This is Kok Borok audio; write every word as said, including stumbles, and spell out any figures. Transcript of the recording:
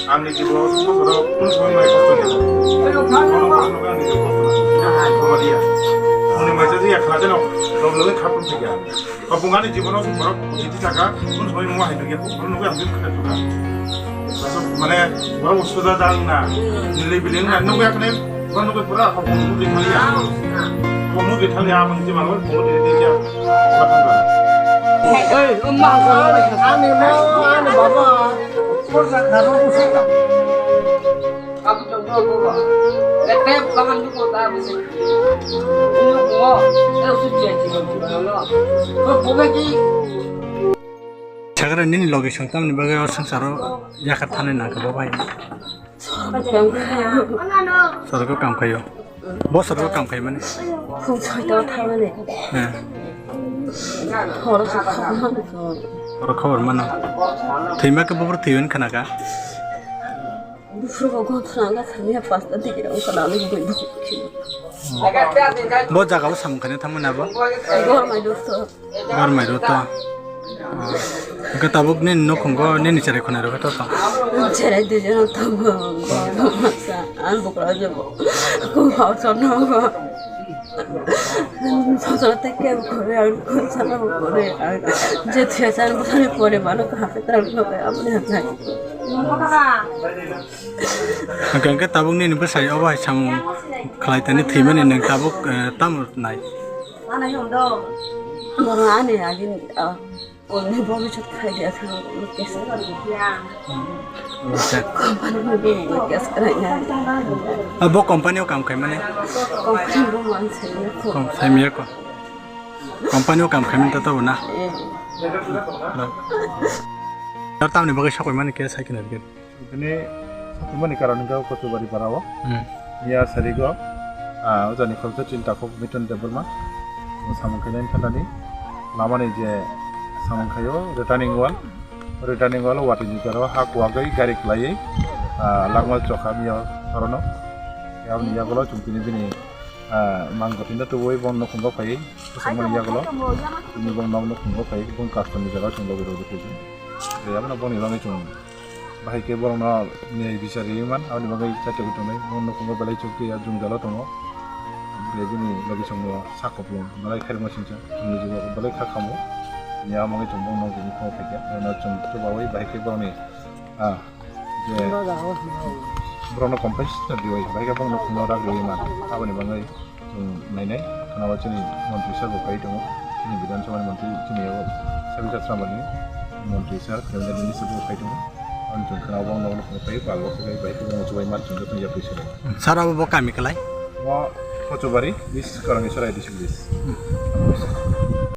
Ani jibo songkoro kun song mai kosto ni. Kono kono ani jibo kosto na. Kono dia. Ani mai jadi ya kena jeno. Dom lele kapun tiga. Kapung ani jibo no songkoro jiti taka kun song mai mo hai tiga. Kono nunggu yang jit kena juga. Mane, borok usuda dang na. Nili biling na nunggu yang kena. Borok nunggu pura kapung nunggu di kali ya. Kapung nunggu di kali ya, mani jibo nunggu di di ya. Ei, umma. Ani mo, ani baba. Korja kharo usai ta. Kabu tong tong tong. Ete kahan tu kota bisi. Ini ko. Eh, usu jen jen jen. Ko boga ki. Chagra nini logi song tamni bagwi o sangsaro yakar thani nangkha bo bai. Sorgo kam khayo. Bo sorgo kam khai mani. Khum soito thamani. Eh. Horo khakha mani. Horo khobor mano. Thwima khe bubur thwiwi khana kha. Bufru ko gon thanga thangya pasta dikira ung kana ni bui bui. Bo jaga o samung khani thamani abo. Gor mai dosto. Gor mai ro to. Hwnkhe tabuk nini nukhungo nini cherai khwnai rok khe to tong? Cherai dui jona tongo, masa, ang bukra jabo. Kung hao chorno go. Sosoro tei kebo kore, ang kung sana bo kore, ang je thuya sana bo kore, pore mano ko hape tara ko kore, aboni hape. Hwnkhe, hwnkhe tabuk nini bwsai obo hai samung khlai tani thwimani nwng tabuk, eh, tamo nai? Borok ani agini, ah, oni bhobishyot khai dia thang, kes. Acha. Company ni bini kes krai na. Ah, bo company o kam khai mani? Company bo man sai ya ko. Kom sai miya ko. Company o kam khai mani ta to na. Eh. Tar tamni bagwi sakoi mani ke sai kina ke. Bini sakimani karon hwnkhe o Kochubari para o. Hmm. Miya sarigo, ah, ojani khoroksa chini takhuk Miton Debbarma. O samung khainai phatani lamani je samung khaio returning wall. Returning wall o watwi ni jora o ha kuwagwi gari kwlaiwi, ah, langma chokha miya orono. Aboni yagulo chwng tini bini, ah, mang gotino tubui bo nukhungo phaiwi bwswkmani yagulo. Tini bo nok nukhungo phaiwi bini custom ni jaga o chwng logi rwdi phaiwi. Tei abono boni bagwi chwng Bahai khe borokno niyai bichar riwi man, aboni bagwi chaitogwi tongnai. Bo nukhungo belai chukti ya jwngjalo tongo. Bre bini logi chwngno sak kupulung belai khairokma singcha. Chwngni jugo belai kha khamu. Tini abo wngwi chwng bono nokni khungo phaikha. Bono chwng chubawi bahai khe borokni, ah, je borokno compensation riwi bahai khe bono nukhungo rak riwi man. Aboni bagwi Chwng nainai, khwnao chini montri sir bo phai tongo, chini Bidhan Sabha ni montri, chini abo Sabita Sramani montri sir, Revenue Minister bo phai tongo. Ani chwng khwnao bo ang nogo phai pal bo khai bai khe bo chubai mar chwng joto yapri sir. Sir abo bo kami kwlai? Bo Kochubari, this Karangisora A D C village.